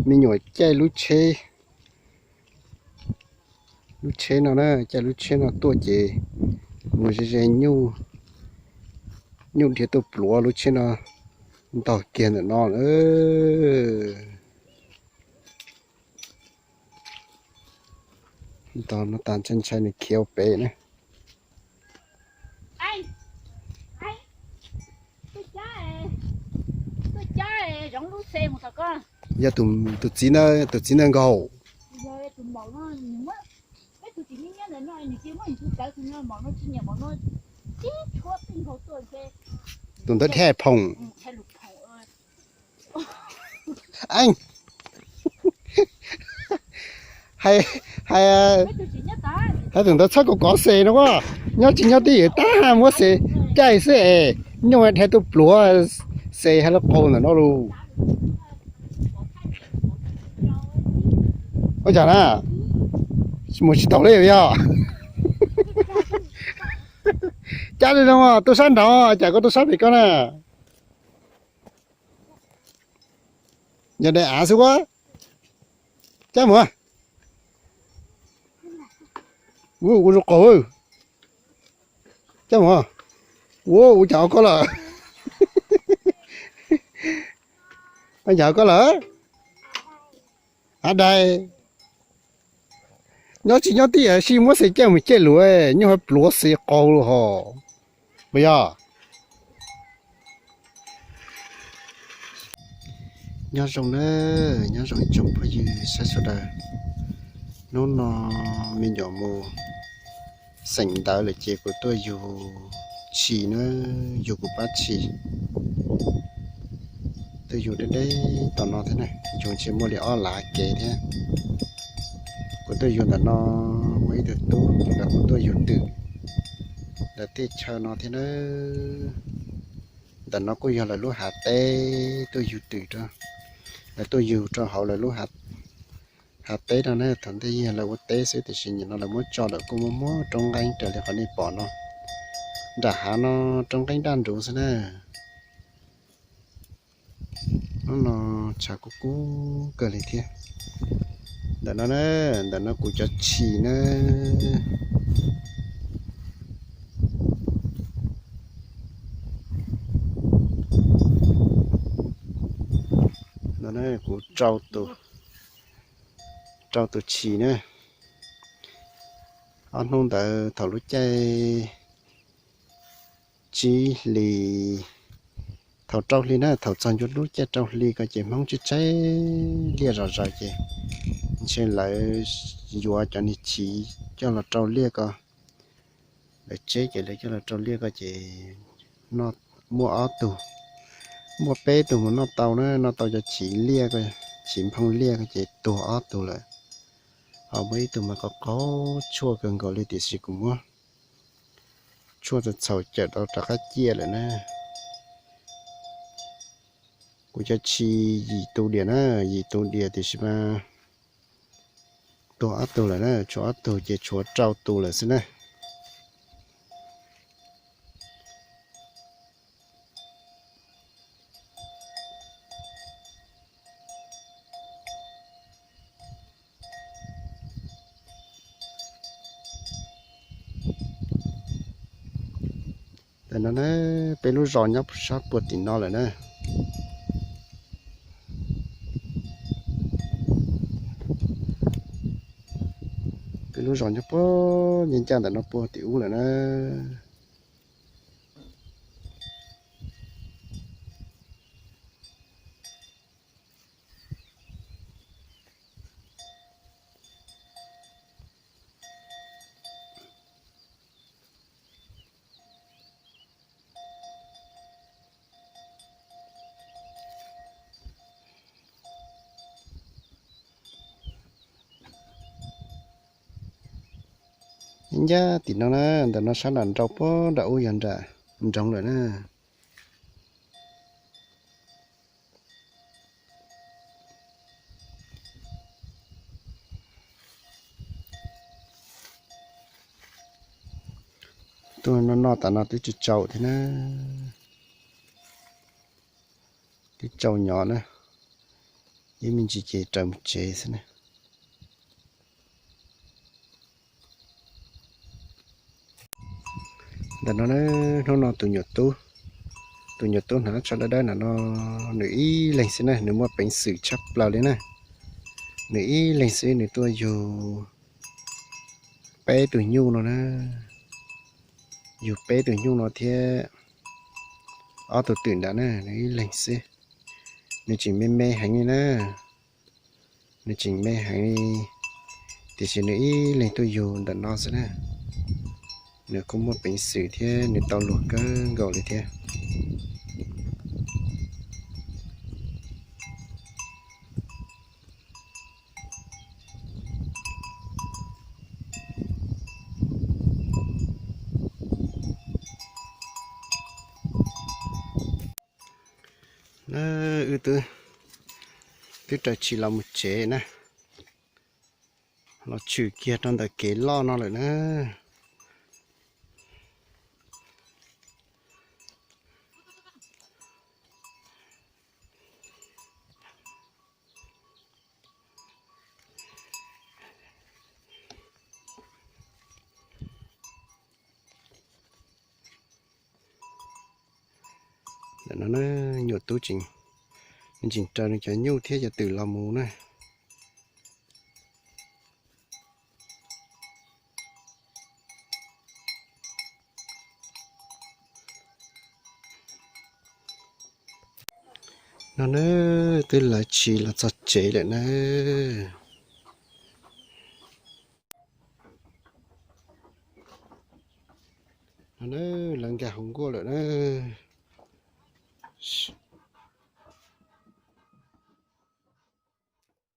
Me nyuam caij lub tsheb, lub tsheb no na, caij lub tsheb no tuaj ces mus ze ze nyuj, nyuj dhia tuaj pluav lub tsheb no ntog kiag ntawm no. Ntog no tas ntshai ntshai nws khiav ua pem na. Yog tus txiv, tus txiv ntawd nkaus. Tus ntawd dhia phoom. Hais, hais, hais tus ntawd txhob kov kov xes no as, nyob tsis nyob twj ywm tab muab xes caij xwb es nyuj dhia tuaj pluav xes hais lub qau ntawm no lus. Ua cas na, mus tsis taus li yog. Cas li no tuaj sab nraud cas koj tuaj sab pem koj na. Yog daim av xwb ua. Cab mus. Ua, ua zoo qaug. Cab mus. Ua, ua cas koj lawm. Ua cas koj lawm. Av dais. Nyob tsis nyob twj ywm sib muab xes caij mus caij lus, nyuj ho pluav xes qaug lus hos. Puas yog? Nyob zoo na, nyob zoo ib tsoom phooj ywg saib sawv daws. Hnub no me nyuam mus xeem ntawv lawm ces kuv tuaj yug tshis na, yug kuv pab tshis. Tuaj yug deb deb tom no thiab na, yug ntshe muaj li ob lav kev thiab. Kuv tuaj yug ntawm no, muaj ib tug tub lawv kuj tuaj yug twm ntawm tej chaw no thiab na. Ntawm no kuj yog lawv lub hav teb tuaj yug twm rau, lawv tuaj yug rau hauv lawv lub hav teb no na. Thaum ntej yog lawv ua teb xwb tiam sis nim no lawv muab tso lawm kuj muaj muab roob nqeeb raws li qhov nej pom no. Nram hav no roob nqeeb daj nruv xwb na. Hnub no tshav kub kub kawg li thiab. Ntawm no na, ntawm no kuv cov tshis na. No na kuv rau tus, rau tus tshis na. Ob hnub ntawd thaum lub caij tsib hlis, thaum rau hli na, thaum txog ncua lub caij rau hli ko ces Hmoob tshaib tshaib liaj zom zaws ces ntshe lawv yuav cov niag chiv coj los rau liaj ko. Lawv tseb ces lawv coj los rau liaj ko ces muaj ob tug, muaj peb tug mus noj tau na, noj tau cov chiv liaj ko, chiv nphoo liaj ko ces tuag ob tug lawm. Ho muaj ib tug mas qaug qaug tshuaj kawg nkaus li tiam sis kuv muab tshuaj txaus txhaum cawm tau rov qab ciaj lawm na. Kuv cov tshis yim tus diam na, yim tus diam tiam sis mas tuag ob tug lawm na, tshuav ob tug ces tshuav rau tus lawm xwb na. Tam no na, peb lub zos nyob sab puag tim no lawm na. Peb lub zos nyob puag nyob ncaj ntawm no puag tim ub lawm na. Ncaj tim no na, ntawm no sab nram nraud puag nram ub yog nram nroog lawm na. Tuaj no no tas no twb tsis tsaus thiab na. Twb tsaus nyob na. Ib me ntsis ces raws mus tsev xwb na. Ntawm no na, hnub no tus nyuam tub, tus nyuam tub hnav tsho dawb dawb na no, nws ib leeg xwb na, nws muaj peev xwm tshaj plaws li na. Nws ib leeg xwb nws tuaj yug peb tug nyuj no na, yug peb tug nyuj no thiab ob tug twm ntawd na, nws ib leeg xwb. Nws tseem me me heev li na, nws tseem me heev li, tiam sis nws ib leeg tuaj yug ntawm no xwb na. Nws kuj muaj peev xwm thiab nws tau luag kawg nkaus li thiab. Na, wb twb, twb raws tshis los mus tsev na, los tshwm kiag rau ntawm kev loj no lawm na. Ntawm no na, nyuam tub tseem, nws tseem raws nws cov nyuj thiab cov twm los mus na. No na, twb lawv tshis los txog tsev lawm na. No na, lawv nkag hauv nkuaj lawm na.